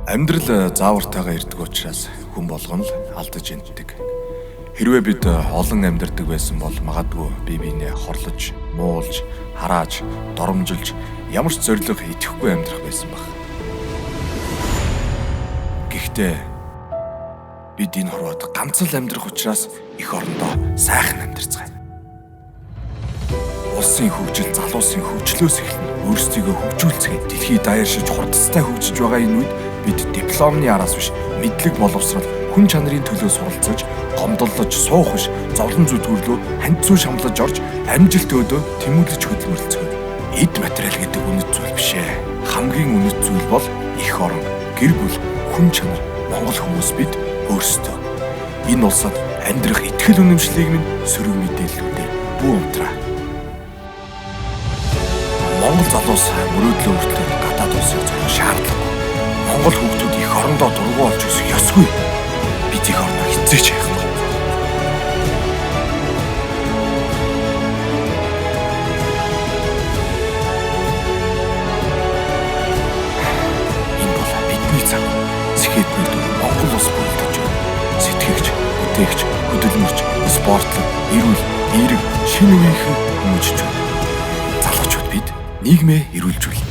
Амьдрал заавартайгаа ирдэг учраас хүн болгон л алдаж энтдэг. Хэрвээ бид олон амьдардаг байсан бол магадгүй бие биенээ хорлож, муулж, харааж, доромжилж ямар ч зорилго идэхгүй амьдрах байсан баг. Гэхдээ бид энэ хорвоод ганц л амьдрах учраас эх орондоо сайхан амьдарцгаая. Улсын хөгжил залуусын хөгжлөөс эхэлнэ. Өөрсдийгөө хөгжүүлцгээе. Дэлхий даяаршиж хурдцтай хөгжиж байгаа энэ үед бид дипломны араас биш, мэдлэг боловсрол, хүн чанарын төлөө суралцаж, гомдоллож суух биш, зовлон зүтгүүрлөө хандцуу шамлаж орж амжилт өөдөө тэмүүлж хөдөлмөрлөцгөөе. Эд материал гэдэг үнэт зүйл биш ээ. Хамгийн үнэт зүйл бол эх орон, гэр бүл, хүн чанар, Монгол хүмүүс бид өөрсдөө. Энэ улсад амьдрах итгэл үнэмшлийг минь сөрөг мэдээллүүдээр бүү унтраа. Монгол залуус мөрөөдлөө хүртэл гадаад улсыг зорих шаардлагагүй. Монгол хүүхдүүд эх орондоо дургүй болж өсөх ёсгүй. Бид эх орноо хизээч хайхгүй. Энэ бол бидний цаг. Сэхэдний дүр Монгол улс бүрэлдэж байна. Сэтгэгч, бүтээгч, хөдөлмөрч, спортлог, эрүүл, эерэг, шинэ үеийнхэн хүмүүжиж байна. Залуучууд бид нийгмээ эрүүлжүүл.